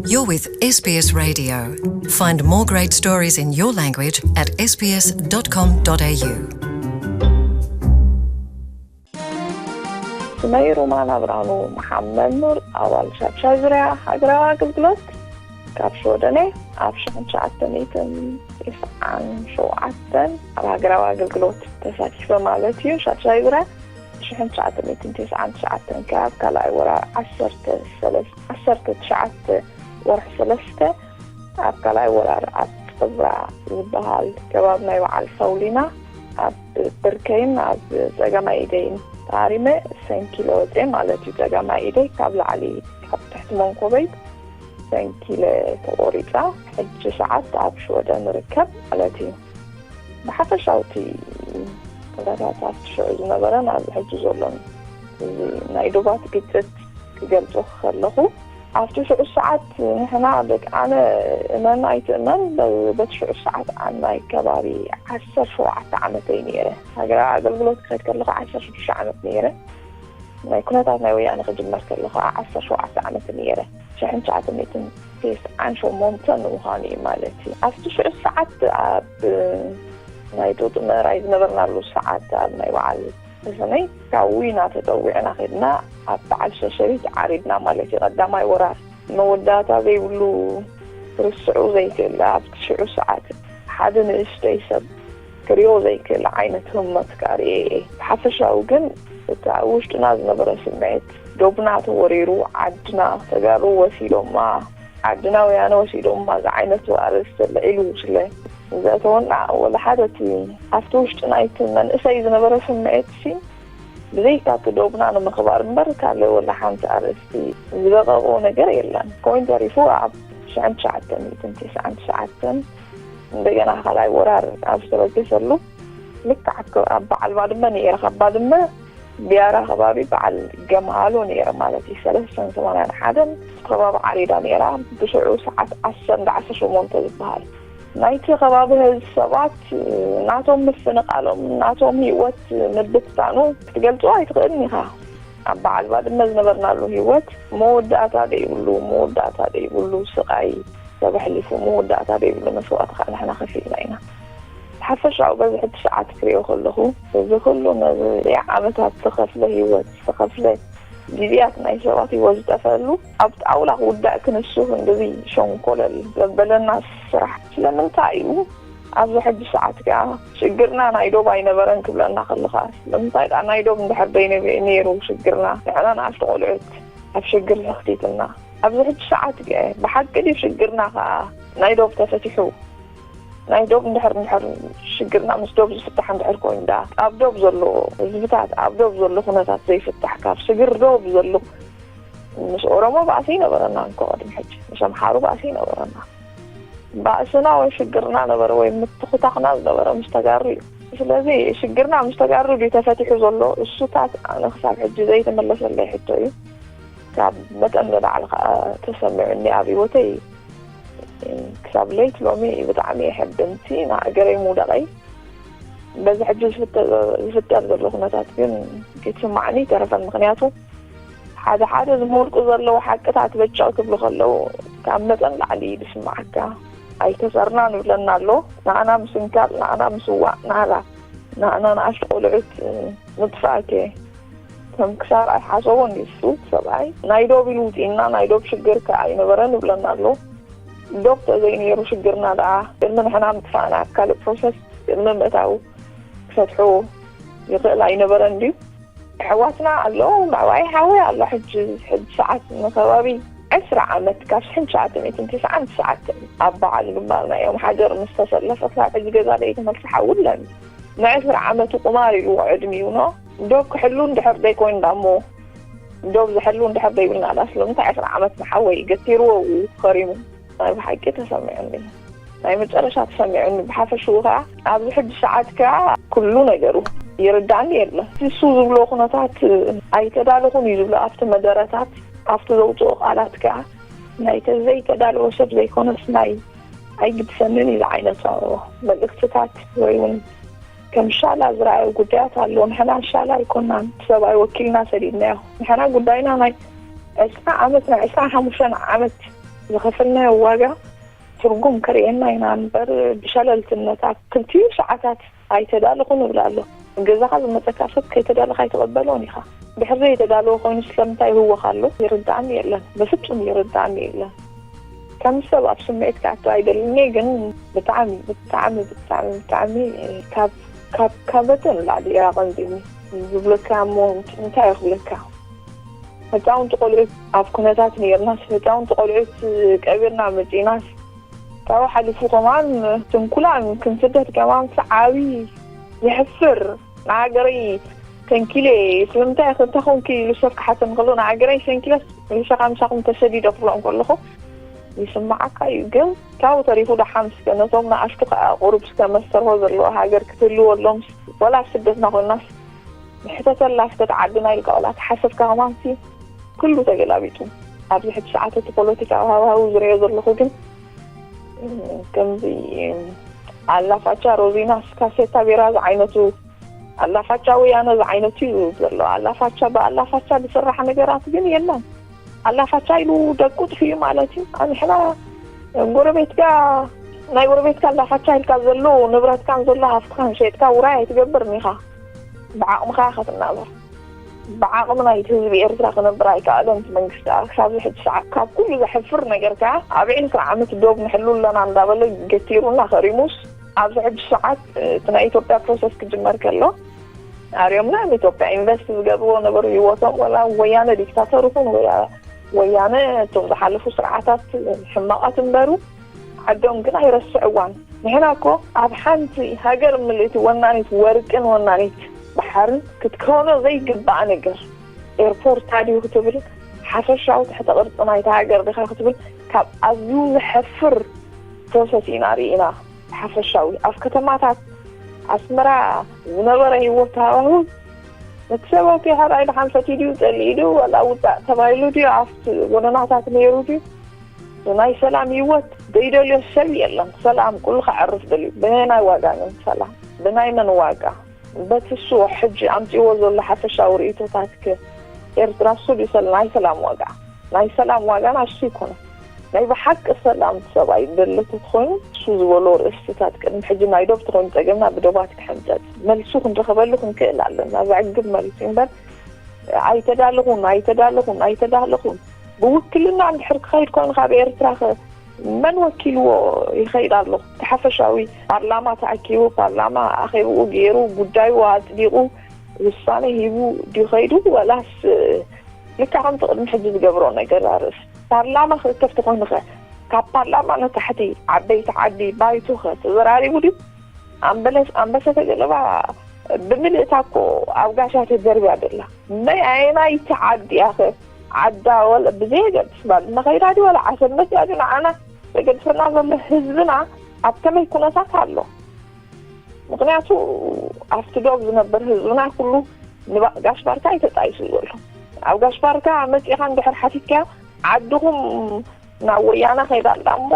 You're with S B S Radio. Find more great stories in your language at S B S dot com dot A U. ስመይ ሮማን ኣብርሃኑ መሓመድ ኑር፣ ኣባል ሻድሻይ ዙርያ ሃገራዊ ኣገልግሎት ካብ ሽወደን እየ። ኣብ ሽሕን ትሽዓተ ሚእትን ቴስዓን ሸውዓተን ኣብ ሃገራዊ ኣገልግሎት ተሳቲፈ ማለት እዩ። ሻድሻይ ዙርያ ሽሕን ትሽዓተ ሚእትን ቴስዓን ትሽዓተን ከኣ ኣብ ካልኣይ ወራር ዓሰርተ ሰለስተ ዓሰርተ ትሽዓተ ወርሒ ሰለስተ ኣብ ካልኣይ ወራር ኣብ ጽብራ ዝበሃል ከባቢ ናይ በዓል ሳውሊና ኣብ ብርከይን ኣብ ጸጋማይ ኢደይን ተሃሪመ ሰንኪለ ወጽኤ ማለት እዩ። ጸጋማይ ኢደይ ካብ ላዕሊ ካብ ትሕቲ መንኮበይ ሰንኪለ ተቖሪጻ። ሕጂ ሰዓት ኣብ ሽወደን ንርከብ ማለት እዩ። ብሓፈሻውቲ ኩነታት ኣብቲ ሽዑ ዝነበረን ኣብዚ ሕጂ ዘሎን እዚ ናይ ዶባት ግጭት ክገልጾ ከለኹ ኣብቲ ሽዑ ሰዓት ንሕና ደቂ ኣነ እመን ኣይትእመን በቲ ሽዑ ሰዓት ኣብ ናይ ከባቢ ዓሰርተ ሸውዓተ ዓመተይ ነይረ። ሃገራዊ ኣገልግሎት ክኸድ ከለኹ ዓሰርተ ሽዱሽተ ዓመት ነይረ። ናይ ኩነታት ናይ ወያነ ክጅመር ከለኹ ዓሰርተ ሸውዓተ ዓመት ነይረ። ሽሕን ትሽዓተ ሚእትን ቴስዓን ሸሞንተን ንምዃኑ እዩ ማለት እዩ። ኣብቲ ሽዑ ሰዓት ኣብ ናይ ጡጥ ምእራይ ዝነበርናሉ ሰዓት ኣብ ናይ በዓል ሰሰነይ ካብ ዊና ተጠዊዕና ከድና ኣብ በዓል ሸሸሪት ዓሪድና ማለት እዩ። ቀዳማይ ወራር መወዳእታ ዘይብሉ ክርስዑ ዘይክእል ኣብቲ ሽዑ ሰዓት ሓደ ንእሽተይ ሰብ ክሪኦ ዘይክእል ዓይነት ህሞት ከኣ ርእየ እየ። ብሓፈሻዊ ግን እቲ ኣብ ውሽጥና ዝነበረ ስምዒት ዶብና ተወሪሩ ዓድና ተጋሩ ወሲዶማ ዓድና ወያነ ወሲዶማ ዝዓይነቱ ኣርእስቲ ኣልዒሉ ስለ ዘእተወና ወላ ሓደ እቲ ኣብቲ ውሽጢ ናይቲ መንእሰይ ዝነበረ ስምዒት ሲ ብዘይካ እቲ ዶብና ንምኽባር እምበር ካልእ ወላ ሓንቲ ኣርእስቲ ዝበቐቖ ነገር የለን። ኮይኑ ተሪፉ ኣብ ሽሕን ትሽዓተ ሚእትን ቴስዓን ትሽዓተን እንደገና ካልኣይ ወራር ኣብ ዝተበገሰሉ ልክዕ ኣብ በዓል ባድመ ነይረ። ካብ ባድመ ቢያራ ከባቢ በዓል ገምሃሎ ነይረ ማለት እዩ። ሰለስተን ሰማንያን ሓደን ከባቢ ዓሪዳ ነይራ። ብሽዑ ሰዓት ዓሰርተ እንዳ ዓሰርተ ሸሞንተ ዝበሃል ናይቲ ከባቢ ህዝቢ ሰባት ናቶም ምፍንቓሎም ናቶም ህይወት ምብትታኑ ክትገልጾ ኣይትኽእልን ኢኻ። ኣብ በዓል ባድመ ዝነበርናሉ ህይወት መወዳእታ ደይብሉ መወዳእታ ደይብሉ ስቓይ ሰብ ኣሕሊፉ መወዳእታ ደይብሉ መስዋእቲ ከዓ ንሕና ከፊልና ኢና። ሓፈሻዊ በዚ ሕጂ ሰዓት ክሪኦ ከለኹ እዚ ኩሉ ነዚ ዓመታት ዝተኸፍለ ህይወት ዝተኸፍለ ግዜያት ናይ ሰባት ህይወት ዝጠፈሉ ኣብ ጣውላ ክውዳእ ክንሱ ክንድዚ ሸንኮለል ዘበለና ስራሕ ስለምንታይ እዩ? ኣብዚ ሕጂ ሰዓት ከኣ ሽግርና ናይ ዶብ ኣይነበረን ክብለና ከለኻ ስለምንታይ ደኣ ናይ ዶብ እንድሕር ደይነበ ነይሩ ሽግርና ንሕና ንኣሽቱ ቆልዑት ኣብ ሽግር ዘኽቲትና ኣብዚ ሕጂ ሰዓት ከ ብሓቂ ድዩ ሽግርና ከኣ ናይ ዶብ ተፈቲሑ ናይ ዶብ እንድሕር እንድሕር ሽግርና ምስ ዶብ ዝፍታሕ እንድሕር ኮይኑ ደኣ ኣብ ዶብ ዘሎ ህዝብታት ኣብ ዶብ ዘሎ ኩነታት ዘይፍታሕ ካብ ሽግር ዶብ ዘሎ ምስ ኦሮሞ ባእሲ ይነበረና እንኮ ቅድሚ ሕጂ ምስ ኣምሓሩ ባእሲ ይነበረና ባእስና ወይ ሽግርና ነበረ ወይ ምትኹታኽና ዝነበረ ምስ ተጋሩ እዩ ስለዚ ሽግርና ምስ ተጋሩ ድዩ ተፈቲሑ ዘሎ እሱታት ኣነ ክሳብ ሕጂ ዘይተመለሰለይ ሕቶ እዩ ካብ መጠን ንላዕሊ ከዓ ተሰሚዑኒ ኣብ ህይወተይ ክሳብ ለይት ሎሚ ብጣዕሚ የሐብንቲ ንሃገረይ ምውዳቐይ በዚ ሕጂ ዝፍጠር ዘሎ ኩነታት ግን ከይትስማዓኒ ይተረፈን ምክንያቱ ሓደ ሓደ ዝመልቁ ዘለዉ ሓቅታት በጨቕ ክብሉ ከለዉ ካብ መጠን ላዕሊ እዩ ዝስማዓካ ኣይከሰርና ንብለና ኣሎ ንኣና ምስንካል ንኣና ምስዋእ ናላ ንኣና ንኣሽቱ ቆልዑት ምጥፋእከ ከም ክሳብ ኣይሓሰቦ እንዲሱ ሰብኣይ ናይ ዶብ ኢሉ ውፂእና ናይ ዶብ ሽግር ከ ኣይነበረ ንብለና ኣሎ ዶብ ተዘይነይሩ ሽግርና ደኣ ቅድሚ ንሕና ምጥፋእና ኣብ ካልእ ፕሮሰስ ቅድሚ ምእታው ክፈትሑ ይኽእል ኣይነበረን ድዩ ኣሕዋትና ኣለዉ ምዕባይ ሓወይ ኣሎ ሕጂ ሕጂ ሰዓት ንከባቢ ዕስራ ዓመት ካብ ሽሕን ትሽዓተ ሚእትን ትስዓን ትስዓተን ኣብ በዓል ግንባርና እዮም ሓገር ምስ ተሰለፈ ክሳብ ሕጂ ገዛ ደይተመልሰ ሓዊ ኣለኒ ንዕስራ ዓመቱ ቁማር ኢልዎ ዕድሚኡ ኖ ዶብ ክሕሉ እንድሕር ደይኮይንና እሞ ዶብ ዝሕሉ እንድሕር ደይብልና ዳስ ሎምንታይ ዕስራ ዓመት ንሓወይ ገቲርዎ እዩ ከሪሙ ናይ ብሓቂ ተሰሚዑኒ ናይ መጨረሻ ተሰሚዑኒ ብሓፈሽኡ ከዓ ኣብዚ ሕጂ ሰዓት ከዓ ኩሉ ነገሩ ይርዳእኒ የለ እሱ ዝብሎ ኩነታት ኣይተዳለኹን እዩ ዝብሎ ኣብቲ መደረታት ኣብቲ ዘውፅኦ ቃላት ከዓ ናይ ተዘይተዳለወ ሰብ ዘይኮነስ ናይ ኣይግድሰንን እዩ ዝዓይነቶ መልእክትታት ወይ እውን ከም ሻላ ዝረኣዩ ጉዳያት ኣለዎ ንሕና ሻላ ኣይኮናን ሰብኣይ ወኪልና ሰዲድናዮ ንሕና ጉዳይና ናይ ዕስራ ዓመት ናይ ዕስራ ሓሙሽተ ዓመት ዝኸፈልናዮ ዋጋ ትርጉም ከርእየና ኢና እምበር፣ ብሸለልትነት ኣብ ክልቲኡ ሰዓታት ኣይተዳለኹ ንብል ኣሎ። ገዛኻ ዝመጸካ ሰብ ከይተዳለኻ ኣይትቐበሎን ኢኻ። ድሕሪ ዘይተዳለወ ኮይኑ ስለምንታይ ይህወኽ ኣሎ? ይርዳእኒ የለን፣ በፍጹም ይርዳእኒ የለን። ከም ሰብ ኣብ ስምዒት ክኣቱ ኣይደልን እየ፣ ግን ብጣዕሚ ብጣዕሚ ብጣዕሚ ብጣዕሚ ካብ ካብ ካብ መጠን ንላዕሊ እያ ኣቐንዚኒ። ዝብለካ እሞ እንታይ ክብለካ? ህፃውንቲ ቆልዑት ኣብ ኩነታት ነይርናስ፣ ህፃውንቲ ቆልዑት ቀቢርና መፂናስ፣ ካብኡ ሓሊፉ ከማን ስንኩላን ክንስደድ ከማን ዓብዪ ዘሕፍር። ንሃገረይ ሰንኪለ፣ ስለምንታይ ኢኺ፣ እንታይ ኮንኪ ኢሉ ሰብ ክሓተኒ ከሎ፣ ንሃገረይ ሰንኪለስ ምሳኻ ምሳኹም ተሰዲደ ክብሎም ከለኹ ይስምዓካ እዩ። ግን ካብኡ ተሪፉ ደሓን እስከ ነቶም ንኣሽቱ ከኣ ቁሩብ እስከ መስተርሆ ዘለዎ ሃገር ክትህልወሎም፣ ወላ ኣብ ስደትና ኮይናስ ንሕተተላ እስከ እቲ ዓድና ኢልካ ወላ ተሓሰብካ ከማንሲ ኩሉ ተገላቢጡ። ኣብዚ ሕጂ ሰዓት እቲ ፖለቲካዊ ሃዋህው ዝሪኦ ዘለኹ ግን፣ ከምዚ ኣላፋቻ ሮዚናስ ካሴታ ቤራ ዝዓይነቱ፣ ኣላፋቻ ወያነ ዝዓይነቱ እዩ ዘሎ። ኣላፋቻ ብኣላፋቻ ዝስራሕ ነገራት ግን የለን። ኣላፋቻ ኢሉ ደቁ ጥፍኡ ማለት እዩ። ንሕና ጎረቤትካ፣ ናይ ጎረቤትካ ኣላፋቻ ኢልካ ዘሎ ንብረትካን ዘሎ ሃፍትካን ሸይጥካ ውራይ ኣይትገብርን ኢኻ። ብዓቕምኻ ኢኻ ትናበር። ብዓቕሚ ናይቲ ህዝቢ ኤርትራ ክነብር ኣይከኣለን እቲ መንግስቲ። ክሳብ እዚ ሕጂ ሰዓት ካብ ኩሉ ዘሕፍር ነገር ከኣ ኣብ ዕስራ ዓመት ዶብ ንሕሉ ኣለና እንዳበለ ገቲሩና ከሪሙስ፣ ኣብዚ ሕጂ ሰዓት እቲ ናይ ኢትዮጵያ ፕሮሰስ ክጅመር ከሎ ኣርዮምና ንኢትዮጵያ ኢንቨስት ዝገብርዎ ነበሩ ህይወቶም። ወላ ወያነ ዲክታተር ይኹን ወላ ወያነ እቶም ዝሓለፉ ስርዓታት ሕማቓት እምበሩ ዓዶም ግን ኣይረስዕዋን። ንሕና እኮ ኣብ ሓንቲ ሃገር ምልእቲ ወናኒት ወርቅን ወናኒት ባሕርን ክትኮኖ ዘይግባኣ ነገር፣ ኤርፖርት ድዩ ክትብል፣ ሓፈሻዊ ትሕተ ቅርጺ ናይታ ሃገር ዲኻ ክትብል፣ ካብ ኣዝዩ ዘሕፍር ፕሮሰስ ኢና ርኢና። ሓፈሻዊ ኣብ ከተማታት ኣስመራ ዝነበረ ህይወት ሃዋህው፣ ነቲ ሰብ ኦኬ ሓራይ ደሓን ፈትዩ ድዩ ጸሊኡ ድዩ ዋላ ውጻእ ተባሂሉ ድዩ ኣብቲ ጎደናታት ነይሩ ድዩ? ናይ ሰላም ህይወት ዘይደልዮ ሰብ የለን። ሰላም ኩሉ ከዕርፍ ደልዩ። ብናይ ዋጋ ግን ሰላም ብናይ መን ዋጋ? በቲ እሱ ሕጂ ኣምጺዎ ዘሎ ሓፈሻዊ ርእይቶታትከ ኤርትራ እሱ ድዩ ሰል-፣ ናይ ሰላም ዋጋ? ናይ ሰላም ዋጋ ናሱ ይኮነ። ናይ ብሓቂ ሰላም ሰብኣይ ደሊ ተትኾይኑ እሱ ዝበሎ ርእስትታት ቅድሚ ሕጂ ናይ ዶብ ተኾይኑ ጸገምና ብዶባት ክሕንጸጽ መልሱ ክንረኸበሉ ክንክእል ኣለና። ዘዕግብ መልሲ እምበር ኣይተዳለኹን፣ ኣይተዳለኹን፣ ኣይተዳለኹን። ብውክልና እንድሕር ክኸይድ ኮይኑ ካብ ኤርትራ ኸ መን ወኪልዎ ይኸይድ ኣሎ? እቲ ሓፈሻዊ ፓርላማ ተኣኪቡ፣ ፓርላማ ኣኼብኡ ገይሩ፣ ጉዳዩ ኣጽዲቑ፣ ውሳነ ሂቡ ድዩ ኸይዱ? ወላስ ልክዕ ከምቲ ቅድሚ ሕጂ ዝገብሮ ነገር ኣርእስ ፓርላማ ክእከብ ተኾይኑ ኸ ካብ ፓርላማ ንታሕቲ ዓበይቲ ዓዲ ባይቶ ኸ ተዘራሪቡ ድዩ? ኣምበለስ-፣ ኣንበሳ ተገለባ ብምልእታ እኮ ኣብ ጋሻ ተደርብያ ደላ። መይ ኣየናይቲ ዓዲ እያ ኸ ዓዳ ወላ ብዘየገድስ ባል መኸይዳ ድዩ ወላ ዓሰብ መፅያ ድዩ ንዓና ዘገድሰና ዘሎ ህዝብና ኣብ ከመይ ኩነታት ኣሎ? ምኽንያቱ ኣብቲ ዶብ ዝነበር ህዝብና ኩሉ ንባ-፣ ጋሽ ባርካ እዩ ተጣይሱ ዘሎ። ኣብ ጋሽ ባርካ መፂኻ እንድሕር ሓቲትካዮ ዓድኹም ናብ ወያነ ከይዳ ኣላ እሞ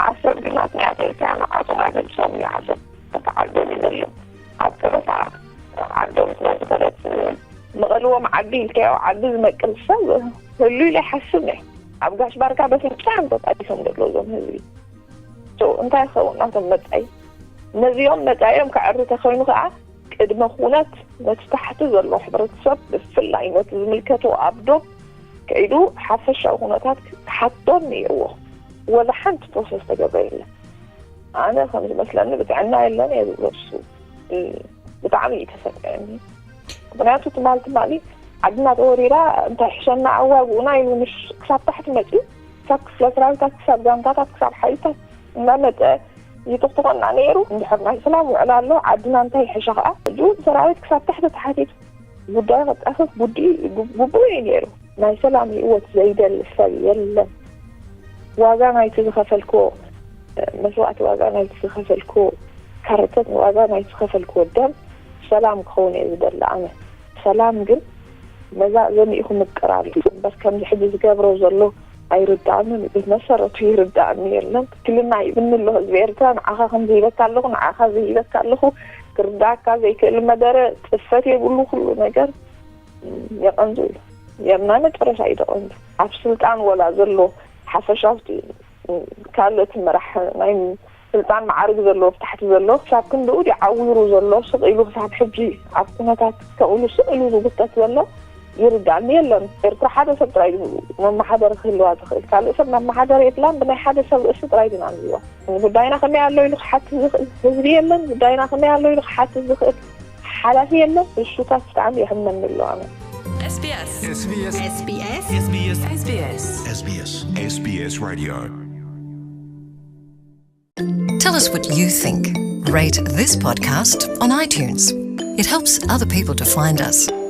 ዓሰብ ግን ናትና እያ ተልካ ንዓቶም ኣይፈልሶም እዩ ዓሰብ ተተዓደሉ ዘሎ ኣብ ጠረፋ ዓዶም ስለ ዝኸደት መቐልዎም ዓዲ ኢልካዮ ዓዲ ዝመቅል ሰብ ህሉ ኢለ ይሓስብ ነይ ኣብ ጋሽ ባርካ በተምሳን ተጣይሶም ዘሎ እዞም ህዝቢ ሶ እንታይ ይኸውን ናቶም መጻኢ ነዚኦም መጻኢኦም ከዕሪ ተኸይኑ ከዓ ቅድመ ኩነት ነቲ ታሕቲ ዘሎ ሕብረተሰብ ብፍላይ ነቲ ዝምልከቶ ኣብ ዶብ ከይዱ ሓፈሻዊ ኩነታት ክሓቶን ነይርዎ። ወላ ሓንቲ ፕሮሰስ ተገብረ የለን። ኣነ ከም ዝመስለኒ ብጥዕና የለን እየ ዝብሎ እሱ ብጣዕሚ እዩ ተሰሚዐኒ። ምክንያቱ ትማል ትማሊ ዓድና ተወሪራ እንታይ ሕሸና ኣዋግኡና ኢሉ ምሽ ክሳብ ታሕቲ መፅኡ ክሳብ ክፍለ ሰራዊታት ክሳብ ጋንታታት ክሳብ ሓይልታት እናመፀ ይጥቕጥቐና ነይሩ። እንድሕር ናይ ሰላም ውዕል ኣሎ ዓድና እንታይ ይሕሸ ከዓ ሕጂ እውን ሰራዊት ክሳብ ታሕቲ ተሓቲቱ ጉዳይ ክጠፍእ ጉዲ ግቡእ እዩ ነይሩ። ናይ ሰላም ህይወት ዘይደሊ ሰብ የለን። ዋጋ ናይቲ ዝኸፈልክዎ መስዋእቲ ዋጋ ናይቲ ዝኸፈልክዎ ካረተት ዋጋ ናይቲ ዝኸፈልክዎ ደም ሰላም ክኸውን እየ ዝደሊ ኣነ። ሰላም ግን መዛዘሚኡ ክምቅር ኣሎ እምበር ከምዚ ሕጂ ዝገብሮ ዘሎ ኣይርዳእንን እዩ። ብመሰረቱ ይርዳእኒ የለን። ትክክልና ይብኒ ኣሎ ህዝቢ ኤርትራ ንዓኻ ከምዚ ሂበካ ኣለኹ ንዓኻ እዚ ሂበካ ኣለኹ ክርዳእካ ዘይክእል መደረ ጽፈት የብሉ ኩሉ ነገር የቐንዙ እዩ። የምና መጨረሻ እዩ ተቐንዙ ኣብ ስልጣን ወላ ዘሎ ሓፈሻውቲ ካልእ እቲ መራሕ ናይ ስልጣን መዓርግ ዘለዎ ብታሕቲ ዘሎ ክሳብ ክንድኡ ድዩ ዓዊሩ ዘሎ ስቕ ኢሉ ክሳብ ሕጂ ኣብ ኩነታት ከምኡ ኢሉ ስቕ ኢሉ ዝጉተት ዘሎ ይርዳእኒ የለን። ኤርትራ ሓደ ሰብ ጥራይ እዩ መመሓደሪ ክህልዋ ዝኽእል። ካልእ ሰብ መመሓደሪ የብላን። ብናይ ሓደ ሰብ ርእሲ ጥራይ ድና ንህልዋ። ጉዳይና ከመይ ኣሎ ኢሉ ክሓትት ዝኽእል ህዝቢ የለን። ጉዳይና ከመይ ኣሎ ኢሉ ክሓትት ዝኽእል ሓላፊ የለን። እሱታት ብጣዕሚ የሕመኒ ኣሎ ኣነ። SBS SBS SBS SBS SBS SBS Radio. Tell us what you think. Rate this podcast on iTunes. It helps other people to find us.